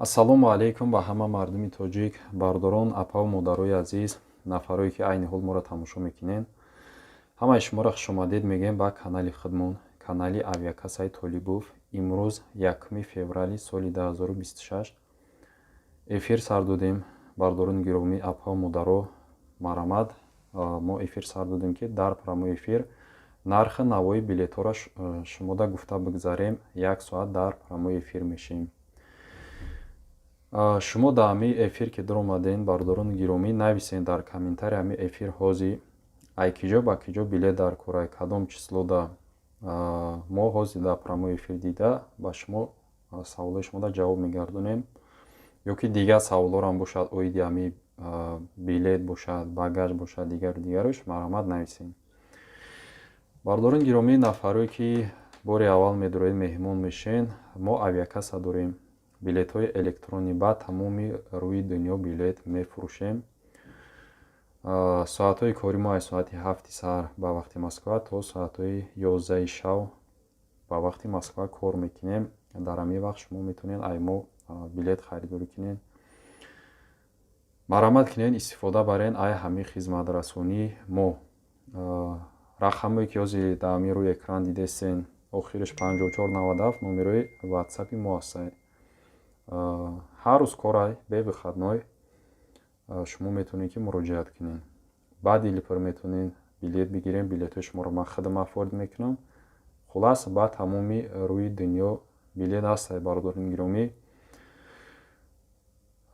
Ассалому алайкум ба ҳама мардуми тоҷик, бардорон, апаву модарои азиз, нафарое ки айни ҳол моро тамошо мекунед. Ҳамаи шуморо хушомадед мегӯем ба канали худмон, канали Авиакассаи Толибов. Имрӯз 1 феврали соли 2026 эфир сар додем. Бардорони гиромӣ, апаву модаро, марамад, мо эфир сар додем, ки дар прямой эфир нархи навои билетҳоро шумода гуфта бигзарем. Як соат дар прямой эфир мешем. Шумо дар ҳамин эфир ки дуромаден, бардорони гиромӣ, нависен дар комментарии ҳамин эфир ҳозир ай киҷо ба киҷо билет дар кор, ай кадом числода. Мо ҳозир дар прямой эфир дида ба шумо саволҳои шумода ҷавоб мегардонем, ё ки дигар саволҳорам бошад оиди ҳамин билет бошад, багаж бошад, дигару дигарош, марҳамат, нависен. Бардорони гиромӣ, нафарое ки бори аввал медуроед, меҳмон мешен, мо авиакасса дорем, билетҳои электронӣ, ба тамоми рӯи дунё билет мефурӯшем. Соатҳои кори мо аз соати 7-и саҳар ба вақти Москва то соатҳои 11-и шав ба вақти Москва кор мекунем. Дар ҳамин вақт шумо метавонед ай мо билет харидорӣ кунед. Марҳамат кунед, истифода барен ай ҳамин хизматрасонии мо. Рақамое ки ҳозир дар ҳамин рӯи экран дидестен, охириш 5497, номерои ватсапи мо ҳастад. Ҳар рӯз корай, бе выходной, шумо метавонед ки муроҷиат кунед. Баъд илипр метавонед билет бигирем, билетҳои шуморо ман худам оформить мекунам. Хулас, ба тамоми рӯи дунё билет ҳастад, бародарони гиромӣ.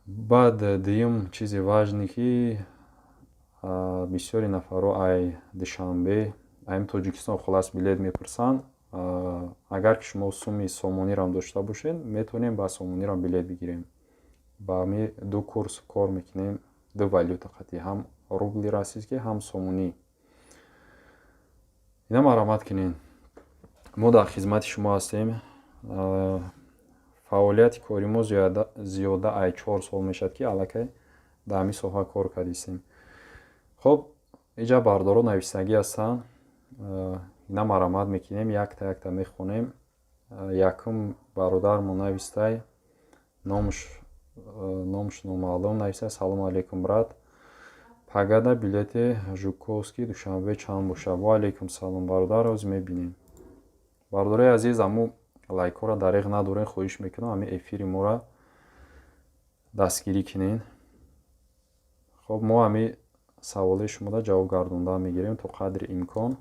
Баъд дуюм чизи важный, ки бисёри нафарҳо ай Душанбе, айм Тоҷикистон, хулас, билет мепурсанд. Агар ки шумо суми сомонирам дошта бошед, метавонем ба сомонирам билет бигирем. Ба ҳамин ду курс кор мекунем, ду валюта қатъи, ҳам рубли российский, ҳам сомонӣ. Ина марҳамат кунед, мо дар хизмати шумо ҳастем. Фаъолияти кори мо зиёда ай 4 сол мешавад, ки аллакай дар ҳамин соҳа кор кардистем. Хоб, иҷа бардоро нависагӣ ҳастанд, ина марҳамат мекунем, якта якта мехонем. Якум бародармо навистай, номуш номаълум, навистай: «Салому алейкум, брат, пагада билети Жуковский Душанбе чанд бошад?» Ва алейкум салом, бародар, ҳозир мебинем. Бародарои азиз, аммо лайкҳоро дареғ надорем, хоҳиш мекунам, ҳамин эфири моро дастгирӣ кунед. Хоб, мо ҳамин саволҳои шуморо ҷавоб гардонда мегирем то қадри имкон.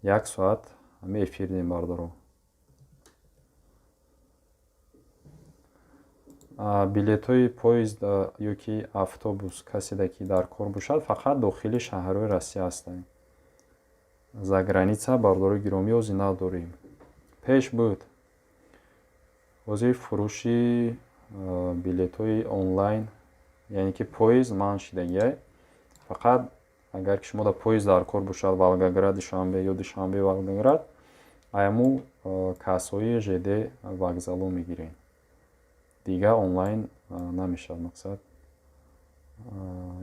Як соат ҳамин эфир дем, бародаро. Билетҳои поезд ё ки автобус каседа ки дар кор бошад, фақат дохили шаҳрҳои Россия ҳастанд. За граница, бародарои гиромӣ, ҳозир надорем. Пеш буд, ҳозир фурӯши билетҳои онлайн, яъне ки поезд, манъ шидагиай. Фақат агар ки шумо дар поезд дар кор бошад, Волгоград Душанбе ё Душанбе Волгоград, аяму кассаҳои ЖД вокзалҳо мегирем, дигар онлайн намешавад. Мақсад,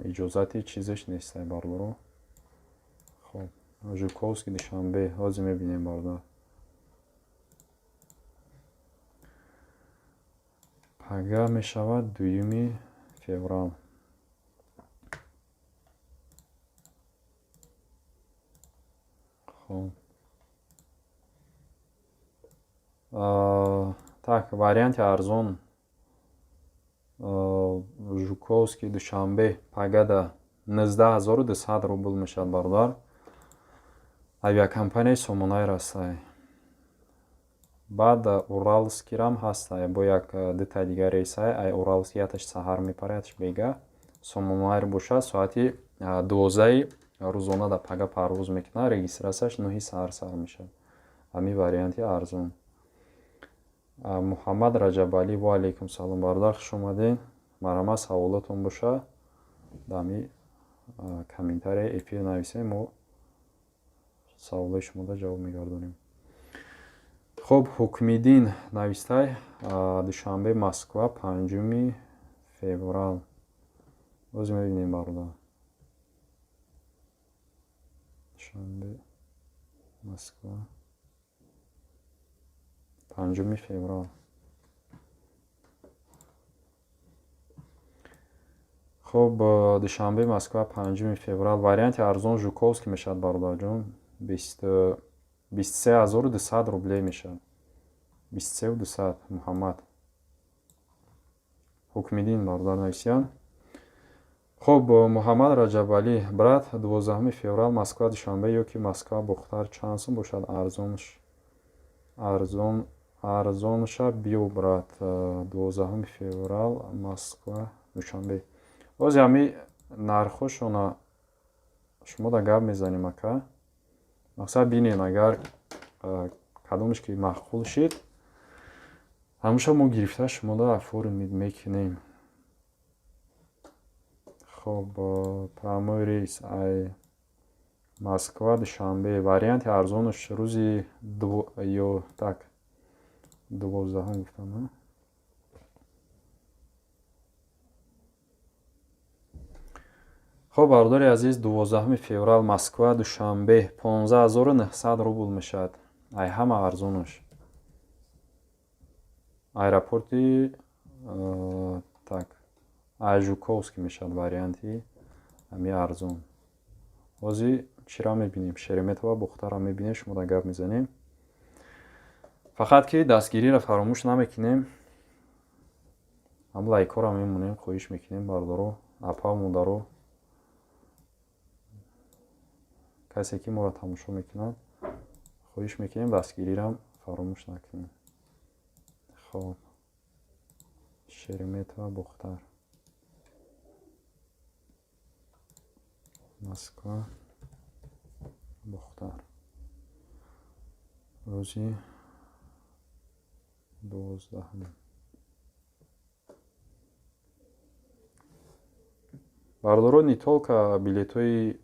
иҷозати чизеш нестай, бародаро. Хоб, Жуковский Душанбе ҳозир мебинем, бародар. Пага мешавад 2 феврал. Хоб, так, варианти арзон Жуковский Душанбе пагада 19 200 рубл мешавад, бародар. Авиакомпанияи Сомонайр ҳастай. Баъд Уралскирам ҳастай, бо як дута дигар рейсай ай Уралский, яташ саҳар мепара, яташ бега. Сомонайр бошад, соати 12-и рӯзона дар пага парвоз мекунад, регистратсияш 9-и саҳар сар мешавад. Ҳамин варианти арзон. Муҳаммад Раҷабалӣ, ва алейкум салом, бародар, хуш омадед. Марҳамат, саволотон боша, дар ҳамин комментарияи эфир нависем, мо саволҳои шуморо ҷавоб мегардонем. Хоб, Ҳукмиддин навистай: Душанбе Москва 5 феврал. Боз мебинем, бародар. Душанбе Москва 5 феврал. Хуб, Душанбе, Москва, 5 феврал, варианти арзон Жуковский мешавад, бародарҷон, 23 200 рублей мешавад, 23 200. Муҳаммад Ҳукмиддин бародар нависиянд. Хуб, Муҳаммад Раҷабалӣ: брат, 12 феврал Москва, Душанбе ё ки Москва, Бохтар чанд сум бошад? Арзонш, арзон, арзонша биё, брат. 12 феврал Москва, Душанбе, бози ҳами нархҳошона шумо да гап мезанем, ака. Мақсад, бинен, агар кадомеш ки маъқул шид, ҳамуша мо гирифта шумода оформить мекунем. Хуб, прямой рейс ай Москва, Душанбе, варианти арзонаш рӯзи ё так 12-ум гуфтам. Хуб, бародари азиз, 12 феврал Москва, Душанбе 15 900 рубл мешавад, ай ҳама арзонаш. Аэропорти, так, ай Жуковский мешавад варианти ҳами арзон. Ҳозир чира мебинем? Шереметьево, Бохтара мебинем, шумо да гап мезанем. Фақат ки дастгириро фаромӯш намекунем, ҳам лайкҳоро мемонем. Хоҳиш мекунем, бародаро, апаву модаро, касе ки моро тамошо мекунад, хоҳиш мекунем, дастгирирам фаромӯш накунем. Хоб, Шереметьево, Бохтар, Москва, Бохтар, рӯзи 12-ум. Бародаро, не только билетҳои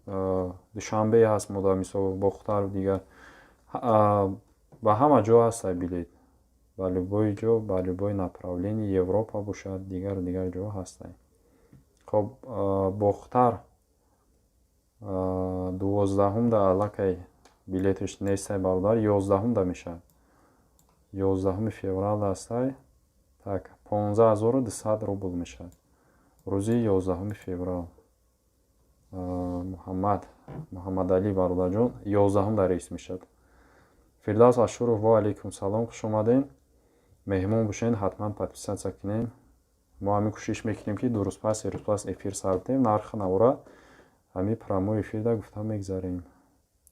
Душанбе ҳаст мода, мисол, Бохтар, дигар ба ҳама ҷо ҳаста билет, ба любой ҷо, ба любой направление, Европа бошад, дигару дигар ҷо ҳастай. Хоб, Бохтар 12-умда аллакай билеташ нестай, бародар, 11-умда мешавад, 11 феврал ҳастай. Так, 15 200 рубл мешавад рӯзи 11 феврал. Муҳаммад, Муҳаммадалӣ бародарҷон, 11-умда рейс мешавад. Фирдавс Ашуров, ва алайкум салом, хуш омадем, меҳмон бошед, ҳатман подписаться кунем. Мо ҳамин кӯшиш мекунем, ки 2 рӯз пас, 3 рӯз пас эфир сар бидем, нархи навора ҳамин прямой эфирда гуфта мегзарем.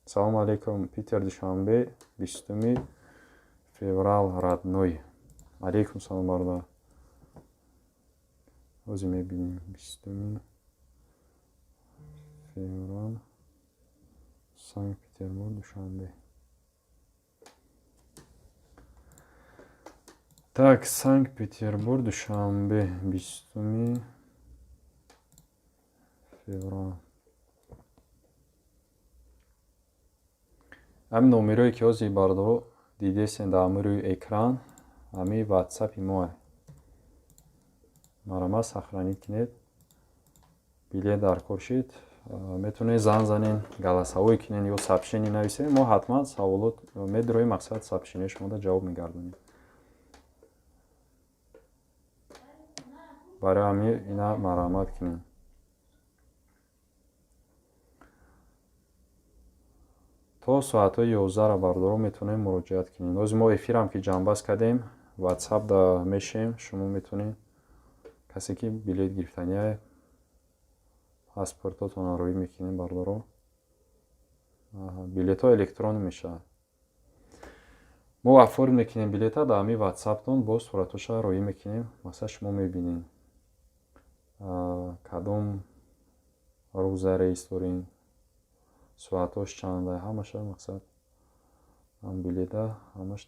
Салому алайкум, Питер, Душанбе, 20 феврал, родной. Алайкум салом, бародар. Ҳозир мебинем, 20 феврал, Санкт Петербург, Душанбе. Так, Санкт Петербург, Душанбе, 20 феврал. Ҳамин номерое ки ҳозир, бародаро, дидесен дар ҳамин рӯи экран, ҳамин ватсапи моа, марама сохранить кунед. Билет дар кор шид, метавонед занг занен, голосовой кунен ё сообщение нависед, мо ҳатман саволот медироем, мақсад, сообщение шумода ҷавоб мегардонем. Барои ҳамин ина марҳамат кунед. То соатҳои 11-ра, бародаро, метавонем муроҷиат кунем. Ҳозир мо эфирам ки ҷамъбаст кардем, ватсап да мешем, шумо метавонед, касе ки билет гирифтания, паспортотонро роӣ мекунем. Бародаро, билетҳо электронӣ мешавад, мо оформить мекунем билета дар ҳамин ватсаптон, боз суратҳоша роӣ мекунем. Масалан, шумо мебинед, кадом рӯза рейс дорем, соатҳош чанда, ҳамаша. Мақсад, ҳам билета ҳамаш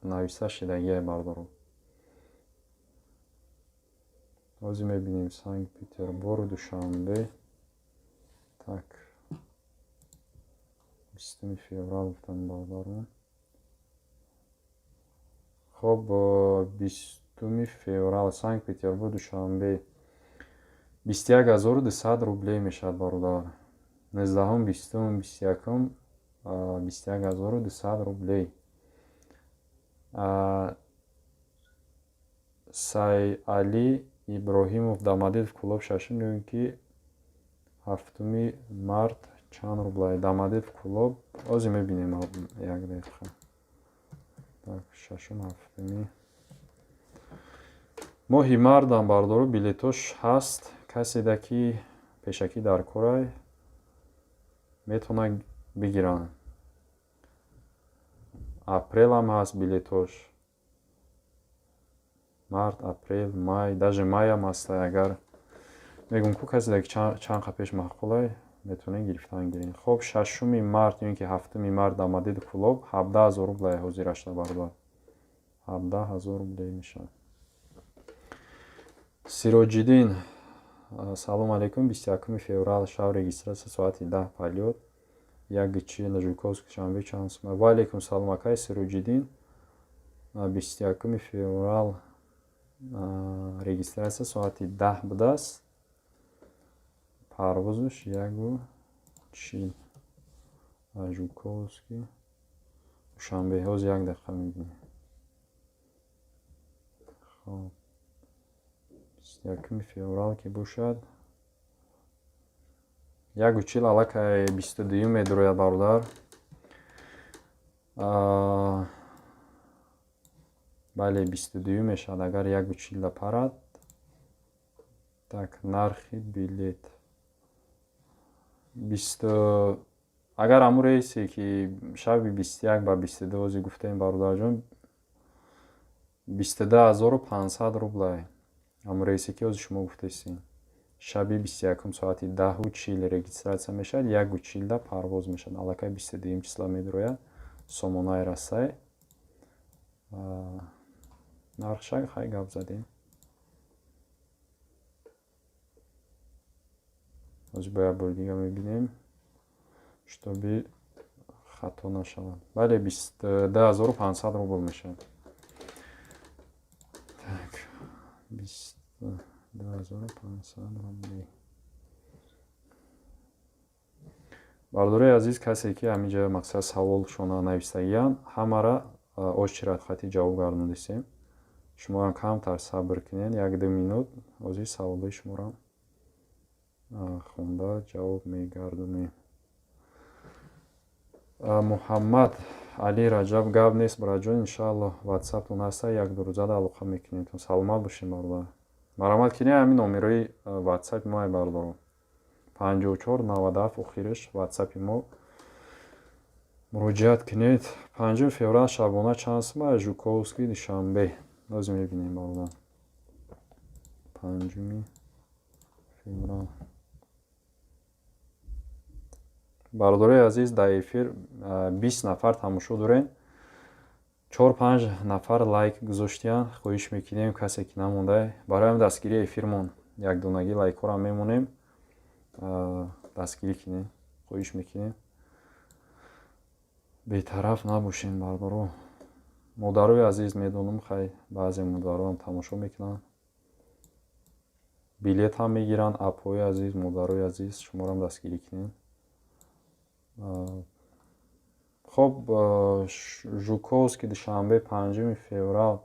нависта шидагиай, бародаро. Ҳозир мебинем, Санкт Петербург, Душанбе. Так, 20 феврал гуфтам, бародарон. Хоб, 20 феврал, Санкт Петербург, Душанбе, 21 200 рублей мешавад, бародар. 19-ум, 20-ум, 21-ум, 21 200 рублей. Сайалӣ. Иброҳимов, Домодедово Кӯлоб шашум ё ин ки ҳафтуми март чанд рублай? Домодедово Кӯлоб ҳозир мебинем, як дақиқа. Так, шашум, ҳафтуми моҳи мардам, бардору, билетош ҳаст. Каседа ки пешакӣ дар корай, метавонад бигиранд. Апрелам ҳаст билетош, март, апрел, май, даже майам ҳаста. Агар мегӯм ку, каседа ки чанд қа пеш маъқулай, метавонед гирифтан гиред. Хоб, шашуми март ё ин ки ҳафтуми март Домодедово Кӯлоб 17 000 рублай ҳозирашда, бародар, 17 000 рублей мешавад. Сироҷиддин, салом алейкум. 21-уми феврал шав регистрация соати 10, полёт 1:40, Жуковский Душанбе чанд сума? Ва алейкум салом, акай Сироҷиддин. 21-уми феврал регистрация соати 10 будааст, парвозаш 1:40, Жуковский Душанбе. Ҳозир як дақиқа мебинем. Хоб, 21-уми феврал ки бошад, 1:40, аллакай 22-юм медурояд, бародар. Бале, 22-юм мешавад, агар 1:40-да парад. Так, нархи билет бисту, агар ҳамун рейсе ки шаби 21 ба 22 ҳозир гуфтем, бародарҷон, 22 500 рублай. Ҳамун рейсе ки ҳозир шумо гуфтесин, шаби 21-ум соати 10:40 регистрация мешавад, 1:40-да парвоз мешавад, аллакай 22-юм числа медурояд. Сомонаи расай нархша хай гап задем. Ҳозир бо як бори дига мебинем, чтобы хато нашавад. Бале, 22 500 рубл мешавад. Так, 22 500 рублей. Бардораи азиз, касе ки ҳаминҷа мақсад саволшона навистагиянд, ҳамара очередь хати ҷавоб гардондистем. Шумоам камтар сабр кунед, 1-2 минут, ҳозир саволҳои шуморо хонда ҷавоб мегардонем. Муҳаммад Али Раҷаб, гап нест, браҷон, иншааллоҳ, ватсаптон ҳаста, 1-ду рӯзада алоқа мекунем. Саломат бошед, бародар. Марҳамат кунед, ҳамин номерои ватсапи мо, ай бародарон, 54 97 охираш ватсапи мо, муроҷиат кунед. 5 феврал шабона чанд сума Жуковский Душанбе? Ҳозир мебинем, бародар. 5 феврал. Бародарои азиз, дар эфир 20 нафар тамошо дорем, чор панҷ нафар лайк гузоштиянд. Хоҳиш мекунем, касе ки намонда, барои дастгирии эфирмон якдонагӣ лайкҳоро мемонем, дастгирӣ кунем, хоҳиш мекунем, бетараф набошем, бародаро. Модарои азиз, медонам, хай, баъзе модароам тамошо мекунанд, билет ҳам мегиранд. Апҳои азиз, модарои азиз, шуморо дастгирӣ кунем. Хоб, Жуковский Душанбе, 5 феврал,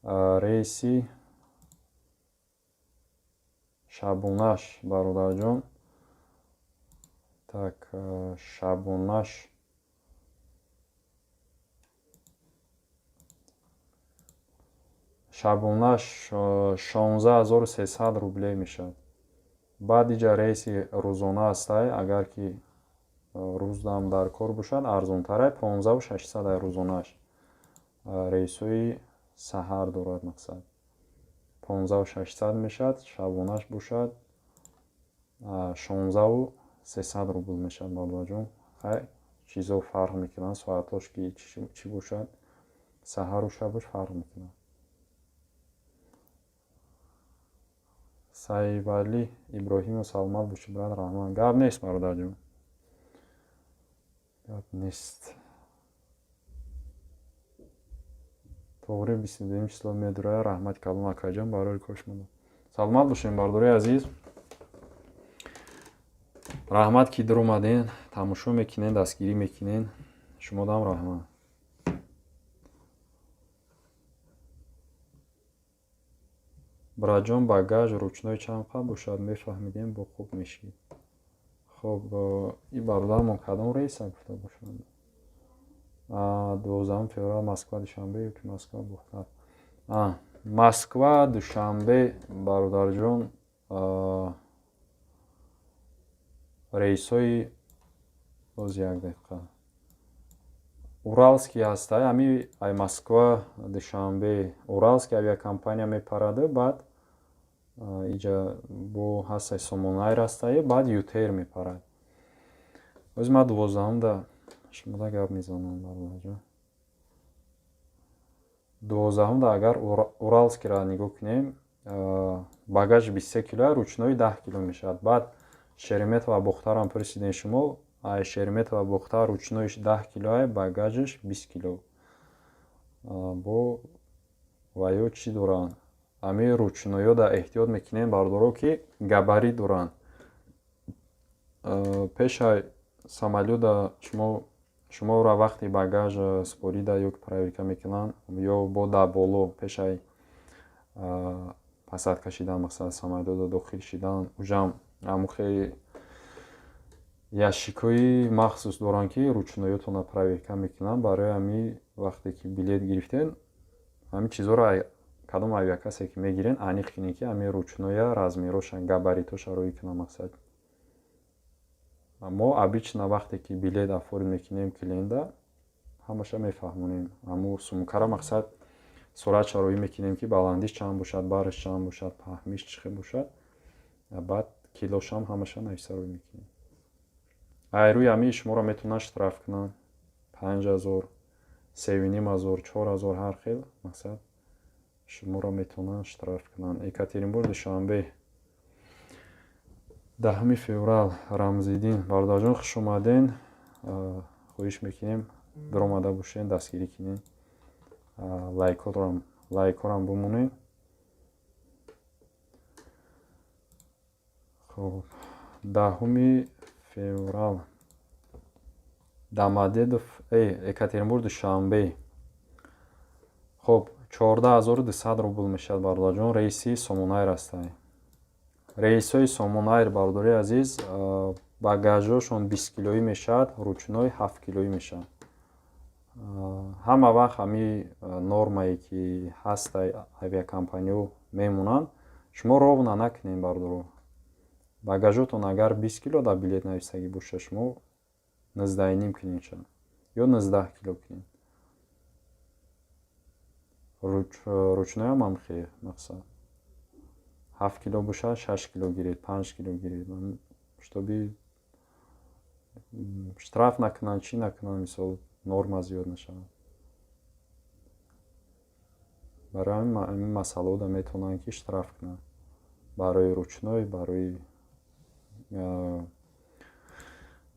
рейси шабонаш, бародарҷон. Так, шабонаш 16 300 рублей мешавад. Баъд иҷа рейси рӯзона ҳастай, агар ки рӯздам дар кор бошад, арзонтарай, 15 600 ай рӯзонааш. Рейсҳои саҳар дорад, мақсад, 15 600 мешавад, шабонаш бошад, 16 300 рубл мешавад, бародарҷон. Хай, чизо фарқ мекунанд, соатҳош ки чӣ бошад, саҳару шабаш фарқ мекунад. Саибалӣ Иброҳимов, саломат бошед, брат, раҳмат. Гап нест, бародарҷон, гап нест. Тоғри, 22-юм число медурая. Раҳмати калон, акаҷон, барои кошмода. Саломат бошем, бародарои азиз. Раҳмат, ки дуромаден, тамошо мекунен, дастгирӣ мекунен. Шумодам раҳмат. Братҷон, багаж ручной чанд қад бошад, мефаҳмидем, бо хуб мешид. Хоб, и бародарамон кадом рейса гуфта бошанд? 12 феврал Москва Душанбе ё ки Москва Бохтар? Москва Душанбе, бародарҷон, рейсҳои, боз як дақиқа, Уралский ҳастай. Ҳами ай Москва Душанбе Уралский авиакомпания мепараду, баъд иҷа бо ҳастай Сомонайр ҳастай, баъд ЮТэйр мепарад. Ози ман 12-умда шумода гап мезанам, бародарҷон. 12-умда агар Уралскийро нигоҳ кунем, багажи 23 килоя, ручной 10 кило мешавад. Баъд Шереметьево Бохтарам пурсидем шумо. Ай Шереметьево Бохтар ручной ш 10 килоя, багажаш 20 кило. Бо ва ё чӣ доранд? Ҳамин ручной ё да эҳтиёт мекунем, бародаро, ки габарит доранд. Пешай самолёта шуморо вақти багаж супорида ё ки проверка мекунанд, ё бо дар боло пешай посадка шидан, масалан, самолёта дохил шидан, ужам ҳамухе ящик ҳои махсус доранд, ки ручной ётонро проверка мекунанд. Барои ҳамин вақте ки билет гирифтен, ҳамин чизҳоро кадом авиакассе ки мегирен, аниқ кунед, ки ҳамин ручной я размер оша, габарит оша роӣ кунанд. Мақсад, мо обычно вақте ки билет оформить мекунем клиента, ҳамаша мефаҳмонем. Ҳамун сумкара, мақсад, суратша роӣ мекунем, ки баландиш чанд бошад, бараш чанд бошад, паҳмиш чӣ хел бошад, баъд килошам ҳамаша нависа роӣ мекунем. Ай рӯи ҳамин шуморо метавонанд штраф кунанд: 5000, 3500, 4000, ҳар хел. Мақсад, шуморо метавонанд штраф кунанд. Екатеринбург Душанбе, 10 феврал. Рамзиддин, бародарҷон, хуш омаден. Хоҳиш мекунем, биромада бошен, дастгирӣ кунем, лайкҳорам бимонед. Хоб, 10 феврал Домодедово, Екатеринбург Душанбе. Хоб, 14 200 рубл мешавад, бародарҷон. Рейси Сомонайр ҳастай. Рейсҳои Сомонайр, бародари азиз, багажҳошон 20 килоӣ мешавад, ручной 7 килоӣ мешавад. Ҳама вақт ҳамин нормае ки ҳастай, авиакомпаниҳо мемонанд. Шумо ровно накунед, бародаро. Багажотон агар 20 кило дар билет нависагӣ бошад, шумо 19,5 кунед ша ё 19 кило кунед. Ручной ам ҳам хел, мақсад, 7 кило бошад, 6 кило гиред, 5 кило гиред, чтобы штраф накунанд, чӣ накунанд, мисол, норма зиёд нашавад. Барои ҳамин масъалаҳода метавонанд, ки штраф кунанд барои ручной.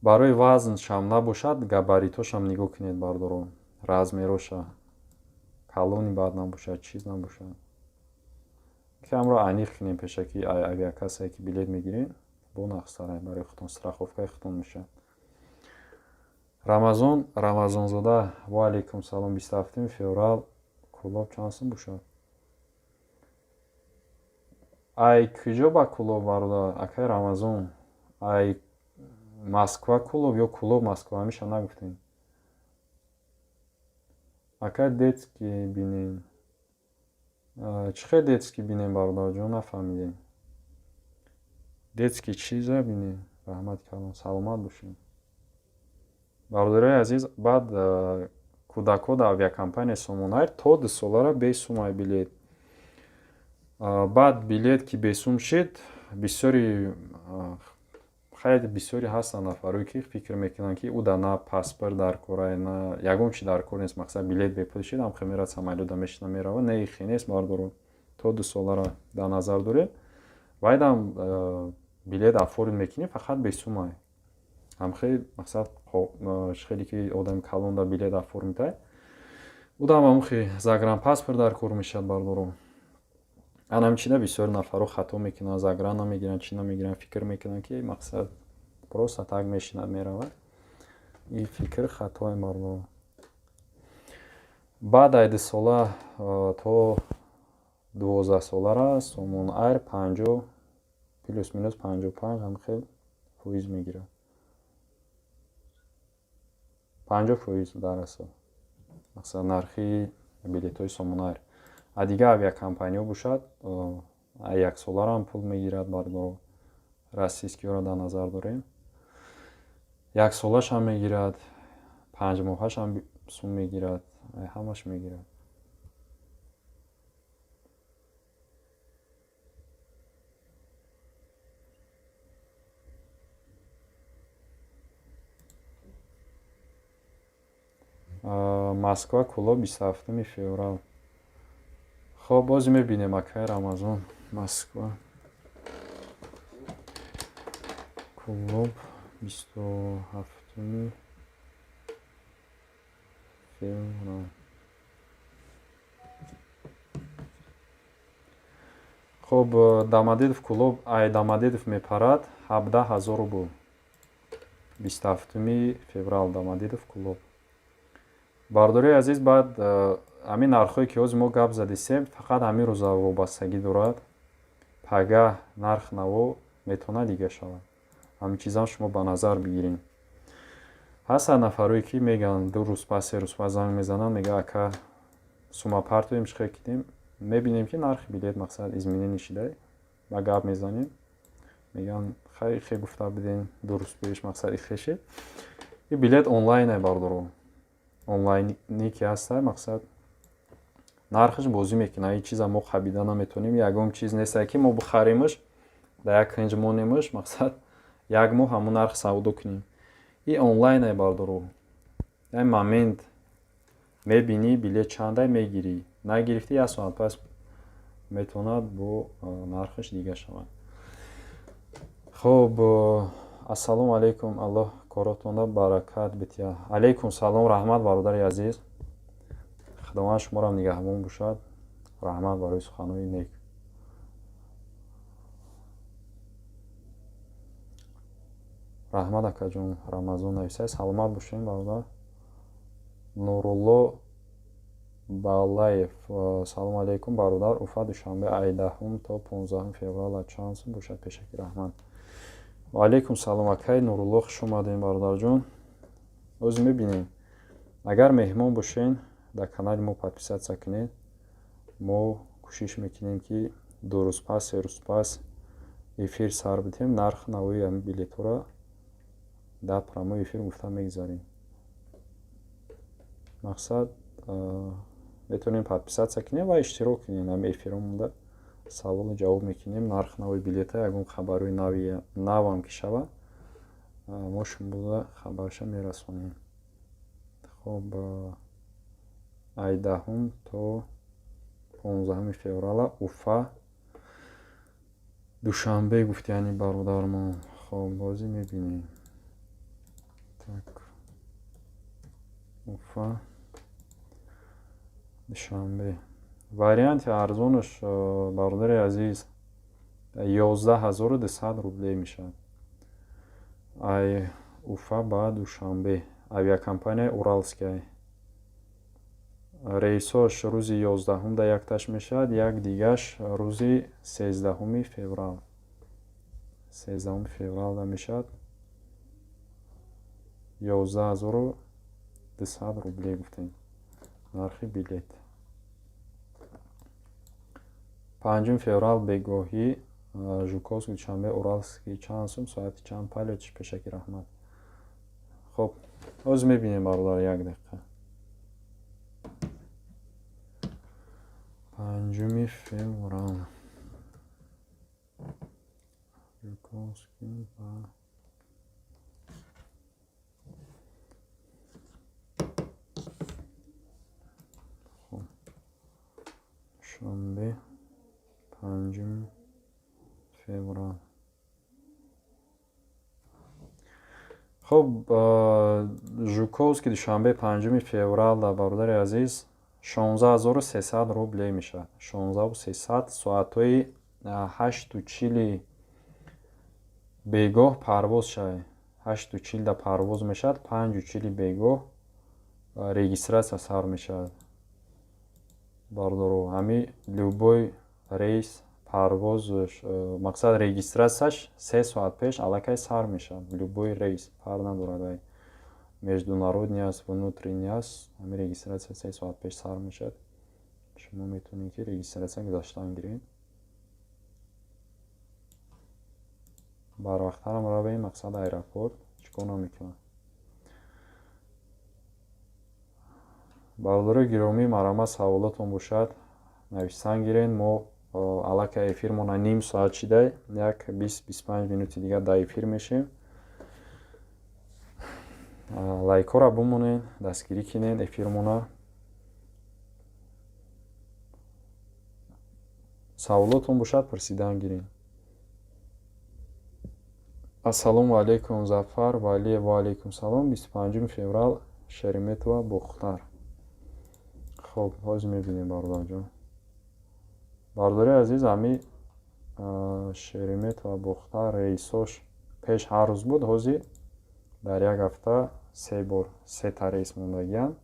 Барои вазншам набошад, габарит ошам нигоҳ кунед, бародаро, размер оша калони бад набошад, чиз набошад, ки ҳамро аниқ кунем пешакӣ авиакассае ки билет мегирем, бо нақстара барои худтон, страховка и худтон мешавад. Рамазон Рамазонзода, ва алайкум салом. 27 феврал Кӯлоб чанд сум бошад? Ай куҷо ба Кӯлоб, бародар, акай Рамазон? Ай Москва Кӯлоб ё Кӯлоб Москва? Ҳамиша нагуфтем. Акай, детский бинем. Чӣ хел детский бинем, бародарҷон, нафаҳмидем. Детский чиза бинем? Раҳмати калон, саломат бошед, бародарои азиз. Баъд кӯдакҳо дар авиакомпанияи Сомонайр то 2 солара бесумай билет. Баъд билет ки бесум шид, бисёри хайр, бисёре ҳастанд нафарое, ки фикр мекунанд, ки ӯ да на паспорт дар кора, на ягон чи дар кор нест. Мақсад, билет бепул шид, ҳам мерад, самолёта мешина, мерава. Не, хе нест, бародаро. То 2 солара дар назар дорем. Вайдам билет оформить мекунӣ, фақат бесумай. Ҳамхел, мақсад, хеле ки одами калон да билет оформить ай, удам ҳамухи загранпаспорт дар кор мешавад, бародаро. Ана ҳамин чиза бисёри нафарҳо хато мекунанд, загран намегиранд, чӣ намегиранд, фикр мекунанд, ки, мақсад, просто так мешинад, меравад. Ин фикр хатое, бародаро. Баъд ай 2 сола то 12-солара Сомон Айр 50, плюс минус 55 ҳам хел фоиз мегирад, 50% дар асл. Мақсад, нархи билетҳои Сомон Айр. А дигар авиакомпаниҳо бошад, яксолараам пул мегирад, бардоро, российскиҳоро дар назар дорем, яксолашам мегирад, 5 моҳашам сум мегирад, ҳамаш мегирад. Москва Кӯлоб, 27 феврал. Хоб, боз мебинем, акай Рамазон. Москва Кӯлоб, 27 феврал. Хоб, Домодедово Кӯлоб, ай Домодедово мепарад, 17 000 рубл, 27 феврал, Домодедово Кӯлоб. Бардории азиз, баъд ҳамин нархҳое, ки ҳозир мо гап задисем, фақат ҳамин рӯза вобастагӣ дорад. Пагаҳ нарх наво метавонад дига шавад. Ҳамин чизам шумо ба назар бигирем. Ҳастанд нафарое, ки мегӯянд, 2 рӯз пас, 3 рӯз пас занг мезананд, мегӯяд: «Ака, сума партоем, чӣ хел кидем?» Мебинем, ки нархи билет, мақсад, изменение шида, ба гап мезанем, мегӯянд: «Хай, хе гуфта будем 2 рӯз пеш, мақсад, ихе шид». И билет онлайн, бардоро, онлайне ки ҳаста, мақсад, нархаш бозӣ мекунад. Ҳеҷ чиза мо хабида наметавонем, ягон чиз нестае, ки мо бихаримаш, дар як кунҷ монемаш, мақсад, як моҳ ҳамон нарх савдо кунем. И онлайне, бардоро, як момент мебинӣ, билет чандай, мегирӣ, нагирифтӣ, як соат пас метавонад бо нархаш дига шавад. Хоб, ассалому алайкум, Аллоҳ коротонда баракат битиҳад. Алайкум салом, раҳмат, бародари азиз, Худованд шуморо нигаҳбон бошад. Раҳмат барои суханҳои нек. Раҳмат, акаҷон. Рамазон нависай, саломат бошем, бародар. Нурулло Балаев: «Салому алайкум, бародар, Уфа Душанбе ай 10-ум то 15 феврал чанд сум бошад? Пешакӣ раҳмат». Ваалайкум салом, акай Нурулло, хуш омадем, бародарҷон. Оз мебинем, агар меҳмон бошен, дар канали мо подписаться кунед. Мо кӯшиш мекунем, ки 2 рӯз пас, 3 рӯз пас эфир сар бидиҳем, нарх навои ҳамин билетҳоро дар прямой эфир гуфта мегзарем. Мақсад, метавонем подписаться кунем ва иштирок кунем ҳамин эфиромонда, саволу ҷавоб мекунем, нарх нави билета, ягон хабарҳои нави навам ки шавад, мо шумода хабарша мерасонем. Хоб, ай 10-ум то 15 феврала Уфа Душанбе гуфт, яъни бародармон. Хоб, бозӣ мебинем. Так, Уфа Душанбе, варианти арзонаш, бародари азиз, 11 200 рублей мешавад. Ай Уфа ба Душанбе, авиакомпанияи Уральская. Рейсош рӯзи 11-ум да якташ мешавад, як дигаш рӯзи 13 феврал, 13 февралда мешавад. 11 200 рублей гуфтем нархи билет. 5 феврал бегоҳӣ Жуковский Душанбе Уральский чанд сум, соати чанд полётиш? Пешакӣ раҳмат. Хоб, ҳозир мебинем, бародар, як дақиқа. 5 феврал Жуковский ба Душанбе, 5 феврал. Хуб, Жуковский Душанбе, 5 феврал, бародари азиз, 16 300 рублей мешавад. 16 300. Соатҳои 8:40 бегоҳ парвоз шавад, 8:40-да парвоз мешавад, 5:40 бегоҳ регистрация сар мешавад. Бародаро, ҳами любой Рейс парвозш, мақсад, регистрацияш 3 соат пеш аллакай сар мешавад. Любой рейс, фарқ надорад, ай международный аст, внутренний аст, ҳамин регистрация 3 соат пеш сар мешавад. Шумо метавонед, ки регистрация гузаштан гиред. Барвақттарам равем, мақсад, аэропорт чӣ кор намекунад. Бародарои гиромӣ, марҳамат, саволотон бошад, нависан гирен. Мо аллакай эфирмона ним соат шидай, як 20-25 минути дигар дар эфир мешем. Лайкҳоро бимонед, дастгирӣ кинед эфирмона. Саволотон бошад, пурсидан гиред. Ассалому алайкум, Зафар Валиев. Ва алайкум салом. 25 феврал Шереметьево Бохтар. Хоб, ҳозир мебинем, бародарҷон. Бародари азиз, ҳами Шереметьево Бохтар рейсош пеш ҳар рӯз буд, ҳозир дар як ҳафта се бор, сета рейс мондагианд.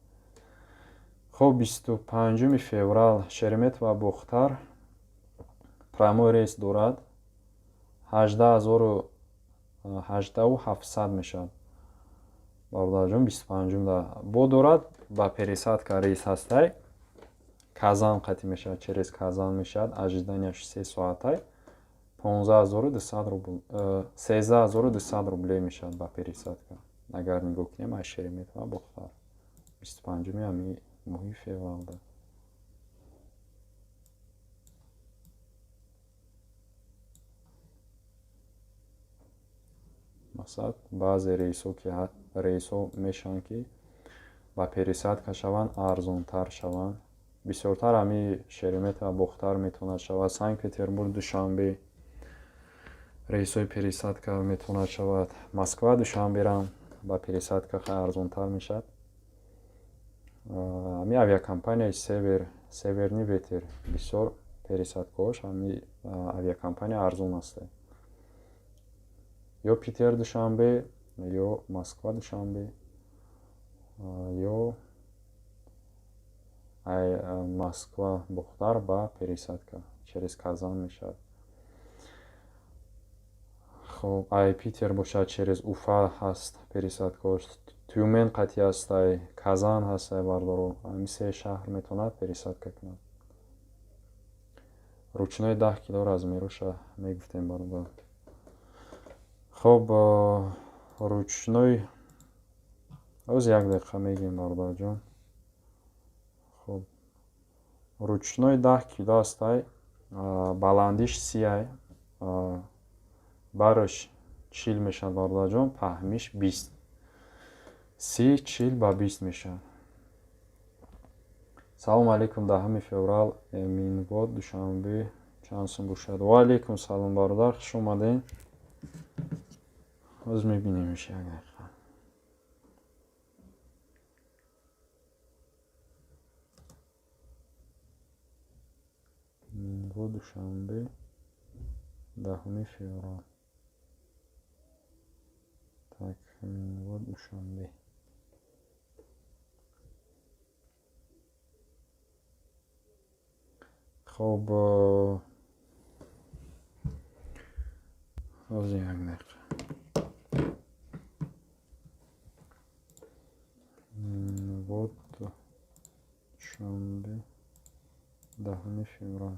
Хоб, 25 феврал Шереметьево Бохтар прямой рейс дорад, 18 700 мешавад, бародарҷон, 25-ум. Бо дорад ба пересадка рейс ҳастай, Казан қатӣ мешавад, через Казан мешавад, ожиданияш 3 соатай, 15 200 рубл, 13 200 рублей мешавад ба пересадка. Агар нигоҳ кунем, аз Шереметьево Бохтар 25-уми ҳами моҳи февралда. Мақсад, баъзе рейсҳо ки рейсҳо мешаванд, ки ба пересадка шаванд, арзонтар шаванд. Бисёртар ҳами Шереметьево Бохтар метавонад шавад, Санкт Петербург Душанбе рейсҳои пересадка метавонад шавад, Москва Душанберам ба пересадка хеле арзонтар мешавад. Ҳами авиакомпанияи Север, Северный ветер, бисёр пересадкаҳош ҳами авиакомпания арзон аст. Ё Питер Душанбе, ё Москва Душанбе, ё Москва Бохтар ба пересадка через Казан мешавад. Хоб, ай Питер бошад, через Уфа ҳаст пересадкаҳош, Тюмен қатъи ҳастай, Казан ҳастай, бародаро. Ҳами се шаҳр метавонад пересадка кунад. Ручной 10 кило размероша мегуфтем, бародар. Хоб, ручной ҳоз як дақиқа мегӯем, бародарҷон. Хоб, ручной 10 кило ҳастай, баландиш 30-ай, бараш 40 мешавад, бародарҷон, паҳмиш 20. 30, 40 ба 20 мешавад. Салому алейкум, 10 феврал Минвод Душанбе чанд сум бошад? Ва алейкум салом, бародар, хуш омадем. Ҳоз мебинемш, як дақиқа. Минвод Душанбе 10 феврал. Так, Минвод Душанбе. Хоб, ҳозир як дақиқа. Минвод Душанбе 10 феврал.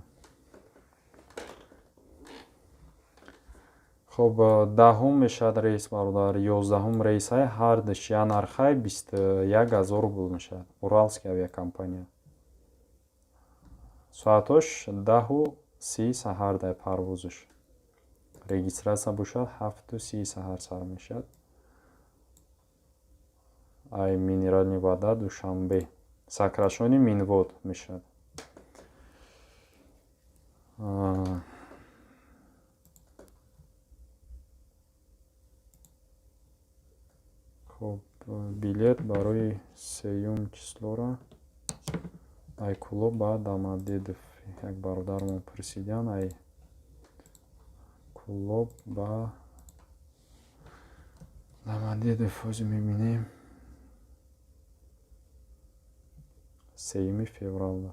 Хоб, 10-ум мешавад рейс, бародар, 11-ум рейсҳаи ҳардуш як нархай, 21 000 рубл мешавад. Уральский авиакомпания. Соатҳош 10:30 саҳар дар парвозаш. Регистрация бошад, 7:30 саҳар сар мешавад. Ай Минеральные Воды Душанбе. Сокращённый Минвод мешавад. Хоб, билет барои сеюм числоро ай Кӯлоб ба Домодедово як бародармон пурсиданд, ай Кӯлоб ба Домодедово ҳозир мебинем 3 февралда.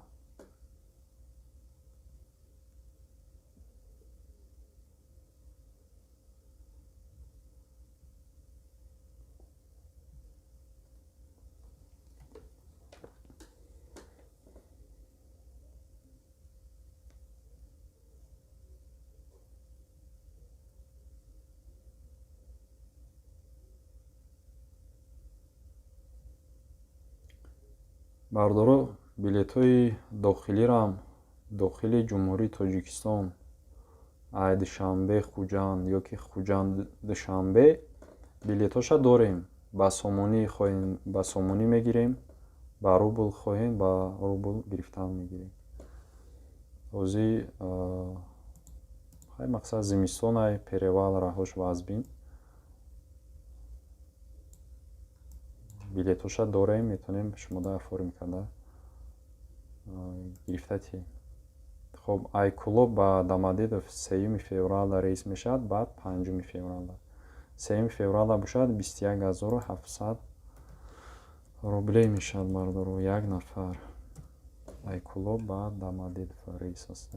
Бардоро, билетҳои дохилирам, дохили Ҷумҳурии Тоҷикистон, ай Душанбе Хуҷанд ё ки Хуҷанд Душанбе билетҳоша дорем. Ба сомонӣ хоҳем, ба сомонӣ мегирем, ба рубл хоҳем, ба рубл гирифтан мегирем. Ҳозир хай мақсад зимистонай, перевал раҳош вазбин. Билетҳоша дорем, метавонем шумода оформить карда гирифта тиҳем. Хоб, ай Кӯлоб ба Домодедово 3 февралда рейс мешавад, баъд 5 февралда. 3 февралда бошад, 21 700 рублей мешавад, бардоро, як нафар. Ай Кӯлоб ба Домодедово рейс аст.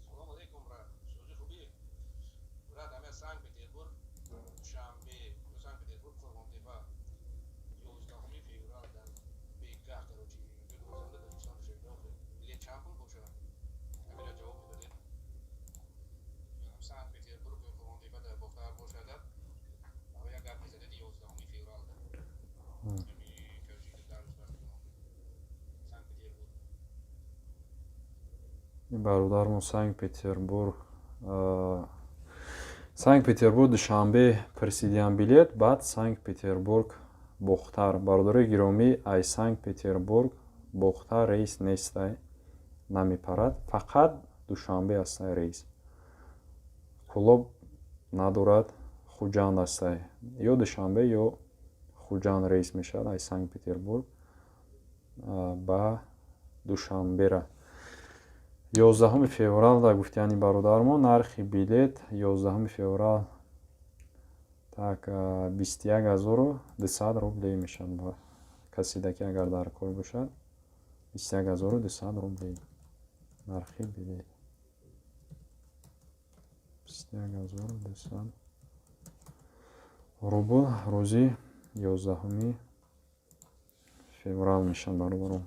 Салом алейкум, брат. Шози хубӣ? Брат, ҳамин Санкт-Петербург, Душанбе, Санкт-Петербург, Қурғонтепа 11 феврал дар бегаҳ, короче, Таҷикистон Душанбе билет чанд пул бошад? Ҳаминро ҷавоб медодед. Санкт-Петербург, Қурғонтепа дар Бохтар бошад, як гап мезадед 11 феврал. Короче, дар Санкт-Петербург. Бародармо Санкт-Петербург, Санкт-Петербург Душанбе пурсидиям билет, баъд Санкт-Петербург Бохтар. Бародарои гиромӣ, ай Санкт-Петербург Бохтар рейс нестай, намепарад, фақат Душанбе ҳастай рейс. Кӯлоб надорад, Хуҷанд ҳастай. Ё Душанбе, ё Хуҷанд рейс мешавад ай Санкт-Петербург ба Душанбера. 11 февралда гуфтияни бародармо, нархи билет 11 феврал так 21 200 рублей мешавад. Каседа ки агар дар кор бошад, 21 200 рублей нархи билет. 21 200 рубл рӯзи 11 феврал мешавад, бародарон.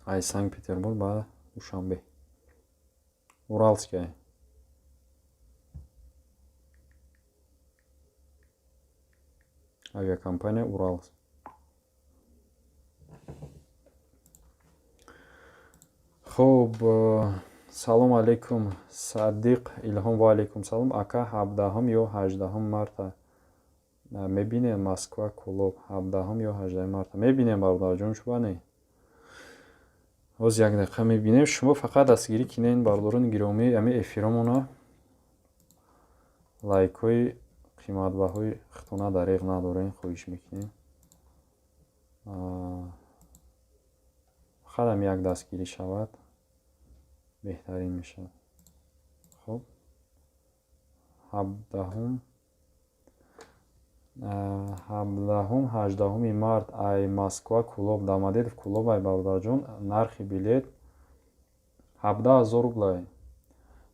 Ай Санкт-Петербург ба Душанбе. Уральская. Авиакомпания Урал. Хуб, салом алейкум, Садиқ Илҳом, ва алейкум салом. Ака, 17 ё 18 марта мебинем Москва Кӯлоб, 17 ё 18 марта мебинем, бародарҷон, шуба не? Ҳоз як дақиқа мебинем. Шумо фақат дастгирӣ кинен, бародарони гиромӣ, ами эфиромона лайкҳои қиматбаҳои худтона дареғ надорем, хоҳиш мекунем. Фақат ами як дастгирӣ шавад, беҳтарин мешавад. Хуб, 17, 18 март ай Москва Кӯлоб, Домодедово Кӯлоб, ай бародарҷон, нархи билет 17 000 рублай.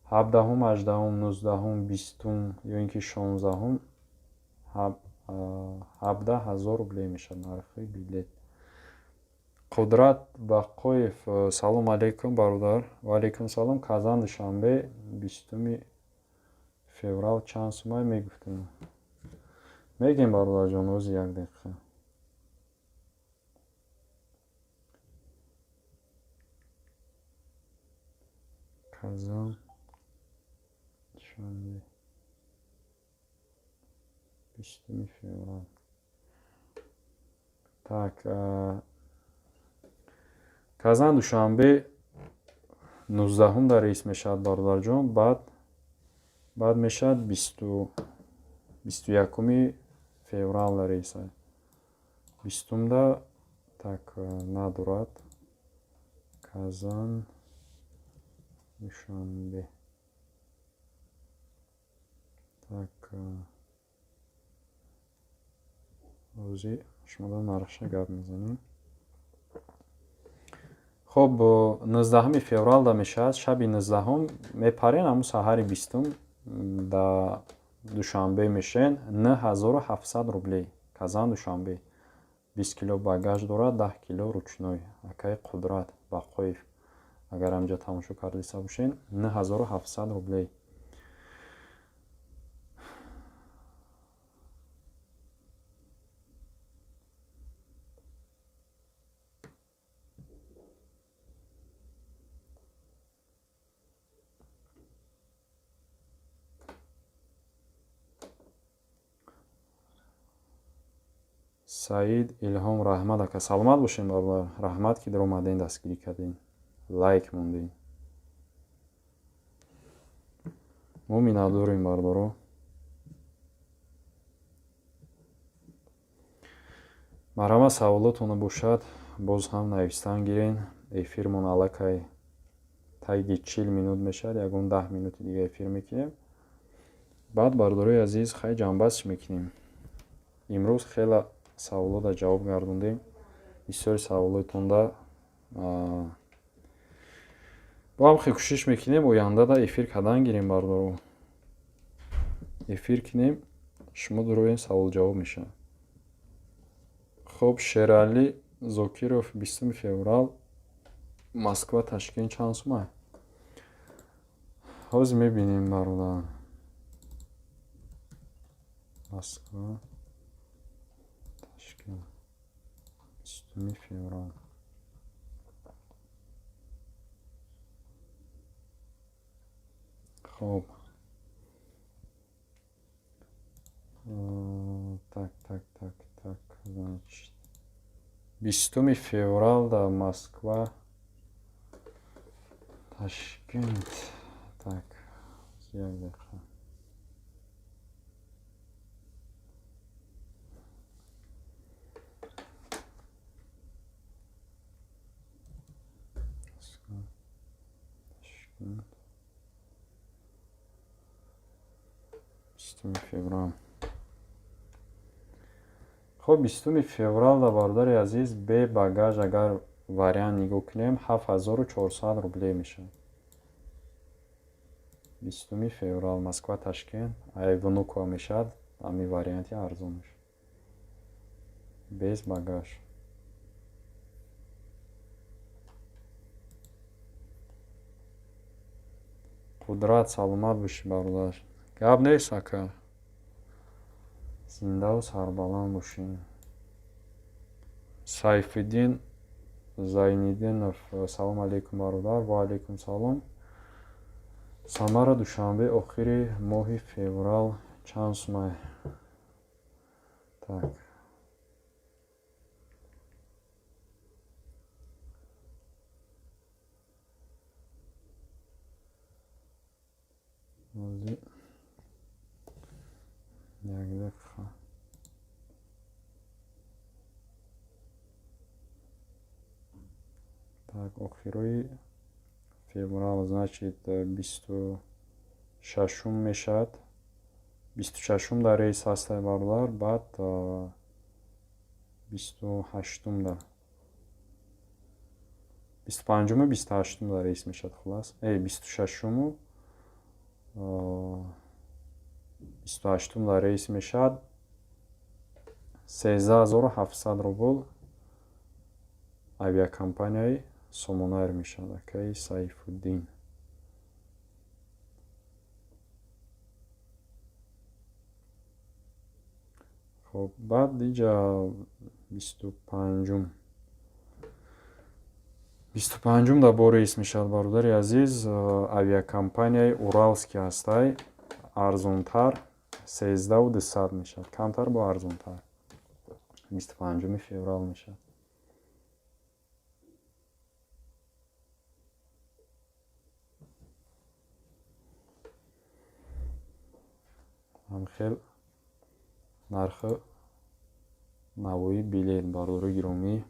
17, 18, 19, 20 ё ин ки 16 17 000 рублей мешавад нархи билет. Қудрат Бақоев, салом алейкум, бародар. Ва алейкум салом. Казан Душанбе 20 феврал чанд сумай мегуфтем? Мегем, бародарҷон, ҳози як дақиқа. Казан Душанбе 20 феврал. Так, Казан Душанбе 19 дар рейс мешавад, бародарҷон, баъд мешавад 21 феврал дар рейса. 20-да так надорад. Казан Душанбе. Так, ҳозир шумода нархша гап мезанем. Хоб, 19 февралда мешавад, шаби 19 мепарен, ҳамун саҳари 20 да Душанбе мешавен, 9700 рублей. Казан Душанбе. 20 кило багаж дорад, 10 кило ручной. Акаи Қудрат Бақоев, агар ҳамҷа тамошо кардиста бошен, 9700 рублей. Саид Илҳом, раҳмат, ака, саломат бошем, бародар, раҳмат, ки даромадем, дастгирӣ кардем, лайк мондем. Мо миннатдорем, бародаро. Марҳамат, саволотона бошад, боз ҳам навистан гирен. Эфирмон аллакай таги 40 минут мешавад, ягон 10 минути дига эфир мекунем. Баъд, бародарои азиз, хай, ҷамъбастш мекунем. Имрӯз хела саволода ҷавоб гардондем, бисёри саволотонда. Бо ҳам хел кӯшиш мекунем, ояндада эфир кардан гирем, бародаро. Эфир кунем, шумо дуроем, саволҷавоб мешавад. Хуб, Шералӣ Зокиров, 20 феврал Москва Ташкент чанд сума? Ҳозир мебинем, бародар. Москва Ташкент, 20 феврал. Хоб, так, так, так, так, значит, 20 феврал дар Москва Ташкент. Так, як дақиқа. Ташкент, 20 феврал. Хуб, 20 феврал да, бародари азиз, бе багаж агар вариант нигоҳ кунем, 7400 рублей мешавад. 20 феврал Москва Ташкент, ай Внуково мешавад, ҳамин варианти арзон мешавад, без багаж. Қудрат, саломат бошӣ, бародар, гап нест, ака, зиндаву сарбаланд бошӣ. Сайфиддин Зайниддинов, салому алейкум, бародар. Ва алейкум салом. Самара Душанбе охири моҳи феврал чанд сумай? Так, як дақиқа. Так, охирои феврал, значит, 26-ум мешавад. 26-ум дар рейс ҳастай, бародар, баъд 28-ум да, 25-уму 28-ум дар рейс мешавад. Хулас, 26-уму 28-ум дар рейс мешавад. 13 700 рубл авиакомпанияи Сомонайр мешавад, акаи Сайфуддин. Хоб, баъд иҷа 25-ум, 25-ум дар бо рейс мешавад, бародари азиз. Авиакомпанияи Уралский ҳастай, арзонтар, 13 200 мешавад, камтар бо арзонтар, 25 феврал мешавад. Ҳамхел нархи навои билет, бародари гиромӣ.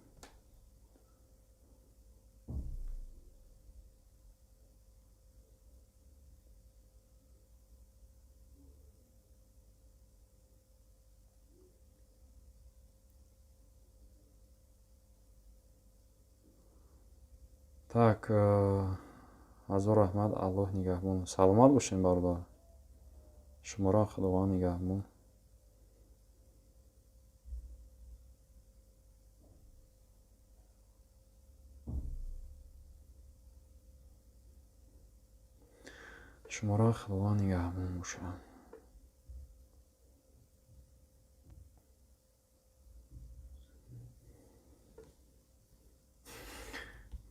Так, ҳазор раҳмат, Аллоҳ нигаҳбон. Саломат бошем, бародар, шуморо Худованд нигаҳбон. Шуморо Худованд нигаҳбон бошад.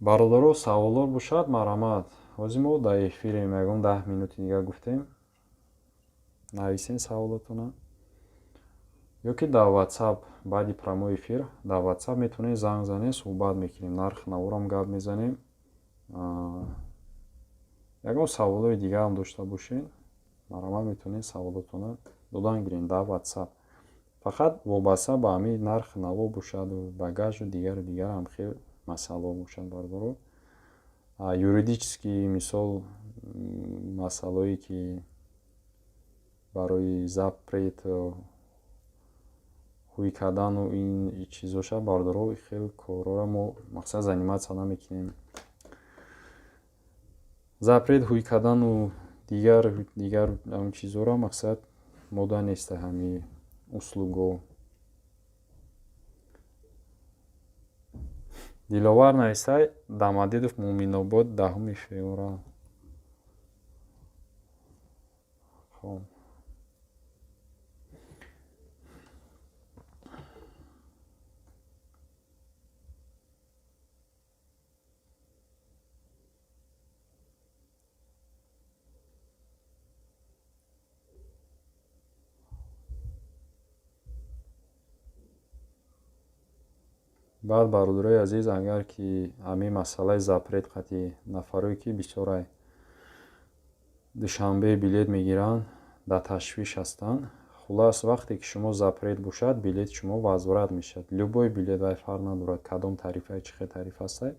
Бародаро, саволот бошад, марҳамат. Ҳозир мо дар эфирем, ягон 10 минути дигар гуфтем, нависен саволотона. Ё ки дар WhatsApp, баъди прямой эфир дар WhatsApp метавонед занг занед, суҳбат мекунем, нархи наворам гап мезанем. Ягон саволҳои дигарам дошта бошед, марҳамат, метавонед саволотонро додан гирем дар WhatsApp. Фақат вобаста ба ҳамин нархи наво бошаду багажу дигару дигар ҳам хел масъалаҳо бошад, бародаро. Юридический, мисол, масъалаое ки барои запрет ҳуй кардану ин чизоша, бародаро, хел корҳоро мо, мақсад, заниматься намекунем. Запрет ҳуй кардану дигар дигар ҳамин чизҳоро, мақсад, мода неста ҳамин услуго. Диловар нависай: Домодедово, Муъминобод, 10 феврал. Хоб, баъд, бародарои азиз, агар ки ҳамин масъалаи запрет қатъи нафарое ки бисёрай Душанбе билет мегиранд, дар ташвиш ҳастанд. Хулас, вақте ки шумо запрет бошад, билети шумо возврат мешавад. Любой билет, вай фарқ надорад кадом тарифа, чӣ хел тариф ҳастай,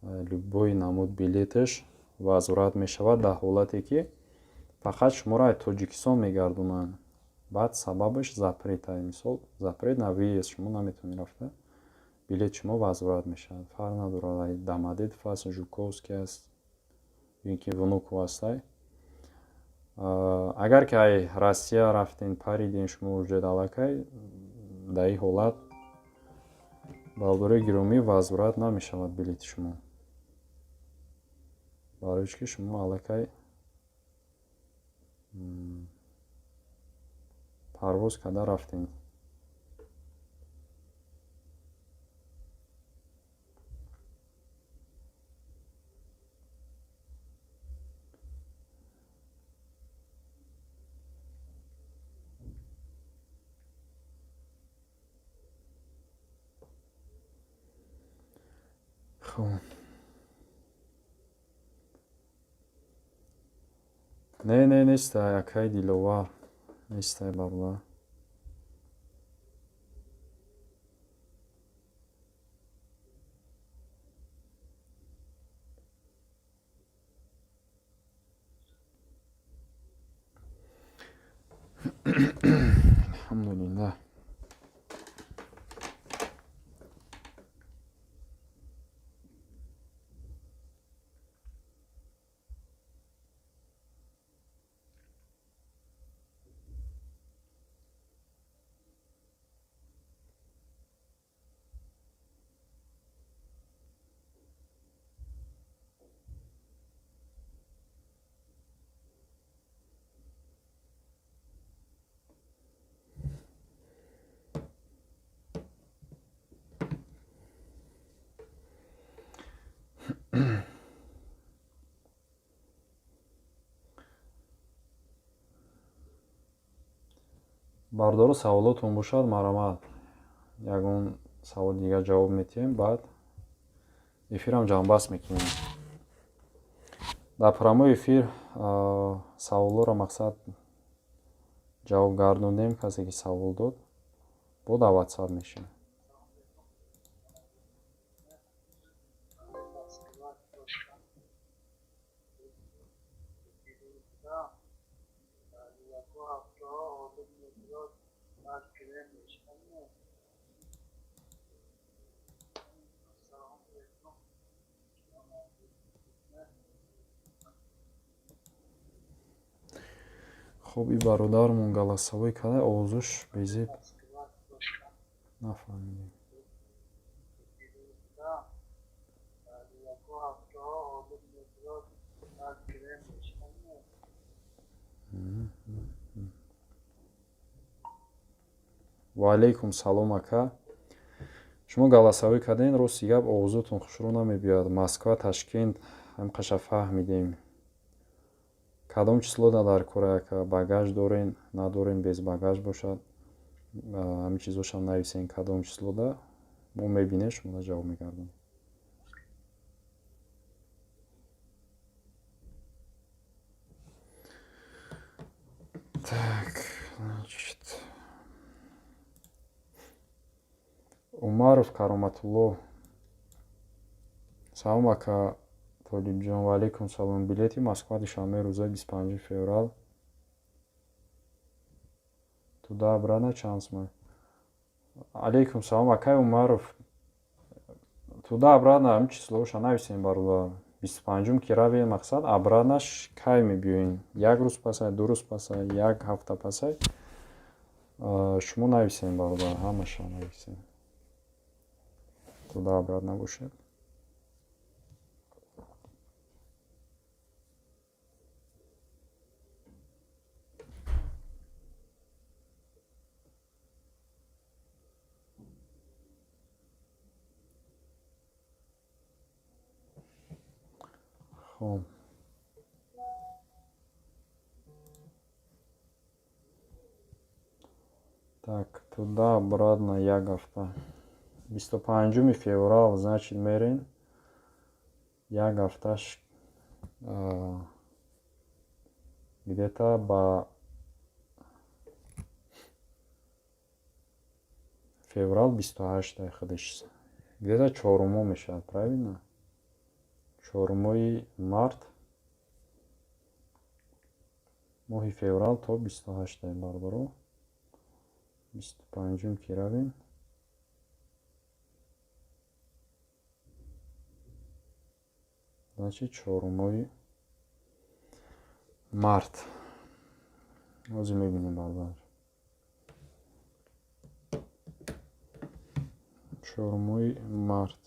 любой намуд билеташ возврат мешавад, дар ҳолате ки фақат шуморо аз Тоҷикистон мегардонанд. Баъд сабабаш запрет ай, мисол, запрет на въезд, шумо наметавонед рафта, билети шумо возврат мешавад. Фарқ надорад, Домодедово аст, Жуковский аст ё ин ки Внуково астай. Агар ки ай Россия рафтен, париден шумо уже аллакай, дар ин ҳолат, бародарои гиромӣ, возврат намешавад билети шумо, барои чӣ ки шумо аллакай парвоз карда рафтем. Хуб, не, не, нестай, акай Диловар, нестай, бародар. Алҳамдулиллаҳ. Бародаро, саволотон бошад, марҳамат, ягон саволи дигар ҷавоб медиҳем, баъд эфирам ҷамъбаст мекунем. Дар прямой эфир саволҳоро, мақсад, ҷавоб гардондем. Касе ки савол дод, бо дар WhatsApp мешавем. Хуб, и бародармон голосовой карда, овозуш безеб, нафаҳмидем. Ва алайкум салом, ака. Шумо голосовой кардем, рости гап, овозотон хушрӯ намебиёяд. Москва, Ташкент ҳамқаша фаҳмидем. Кадом число дар кора, ака? Багаж дорен, надорен? Без багаж бошад. Ҳамин чизошам нависен, кадом числода, мо мебинем, шуморо ҷавоб мегардонем. Так, значит, Умаров Кароматулло: «Салом, ака Толибҷон». Ва алайкум салом. «Билети Москва Душанбе рӯзаи 25 феврал туда обратно чанд сумай?» Алейкум салом, акай Умаров. Туда обратно ҳамин числоша нависем, бародар. 25-ум ки равем, мақсад, обратнаш кай мебиёем? Як рӯз пасай, 2 рӯз пасай, як ҳафта пасай? Шумо нависем, бародар, ҳамаша нависем. Туда обратно бошад. Хоб, так, туда обратно як ҳафта, 25-уми феврал, значит, мерем, як ҳафташ где-то ба феврал 28-ай худаш, где-то чорумо мешавад, правильно? Чорумои март, моҳи феврал то 28-ай, бародаро. 25-ум ки равем, значит, чорумои март. Ҳозир мебинем, бародар. Чорумои март.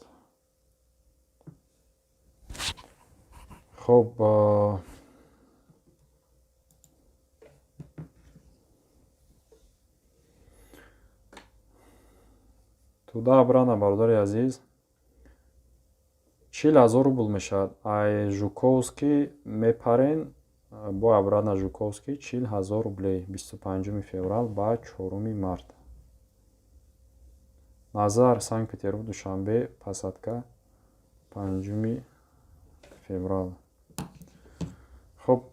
Хоб, туда обратно, бародари азиз, 40 000 рубл мешавад. Ай Жуковский мепарен, бо обратно Жуковский 40 000 рублей, 25-уми феврал ба 4-уми март. Назар: Санкт Петербург Душанбе, посадка 5-уми феврал. Хоб,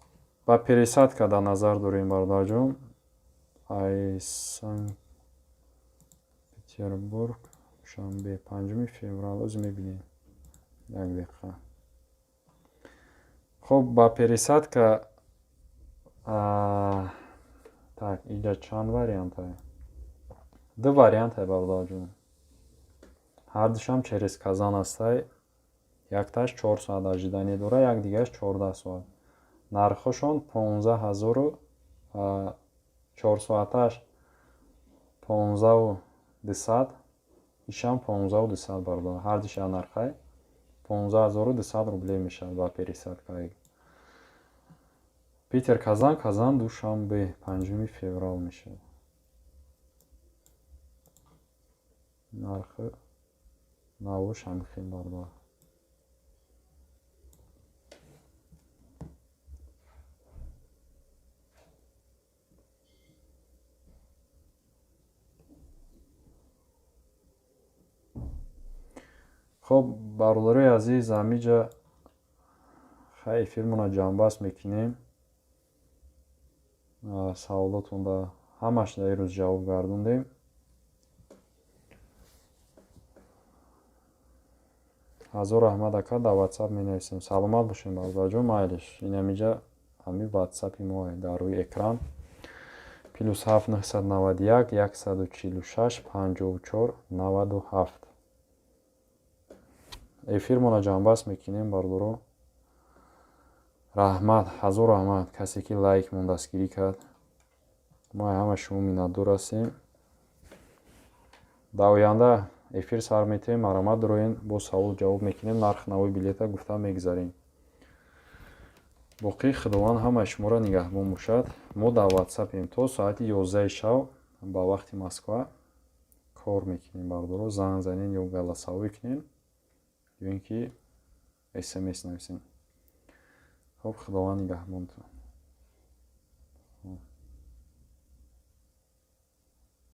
ба пересадка дар назар дорем, бародарҷон. Ай Санкт Петербург Душанбе 5-уми феврал, ҳозир мебинем, як дақиқа. Хоб, ба пересадка, так, инҷа чанд вариантай? Ду вариантай, бародарҷон, ҳардушам через Казан ҳастай. Якташ 4 соат ожидание дорад, як дигараш 14 соат. Нархҳошон 15 0-у, 4 соаташ 15 200, ишам 15 200, бародар. Ҳардуш як нархай, 15 200 рублей мешавад ба пересадка. Питер Казан, Казан Душанбе, 5-уми феврал мешавад. Нархи навош ҳамин хел, бародар. Хоб, бародарои азиз, ҳамиҷа хай эфирмонро ҷамъбаст мекунем. Саволотонда ҳамаш дар ин рӯз ҷавоб гардондем. Ҳазор раҳмат, ака, дар Ватсап менависем. Саломат бошем, бародарҷон, майлиш. Ин ҳамиҷа ҳамин Ватсапи мо дар рӯи экран: +7 991 146 54 97. Эфирмонро ҷамъбаст мекунем, бародаро. Раҳмат, ҳазор раҳмат, касе ки лайкмон дастгирӣ кард. Мо ҳама шумо миннатдор ҳастем. Дар оянда эфир сар метиҳем, марҳамат, дуроен, бо савол ҷавоб мекунем, нархи навои билета гуфта мегузарем. Боқӣ Худованд ҳамаи шуморо нигаҳбон бошад. Мо дар Ватсапем то соати 11-и шав ба вақти Москва кор мекунем, бародаро. Занг занен ё голосовой кунем, ё ин ки смс нависем. Хоб, Худованд нигаҳбонтон.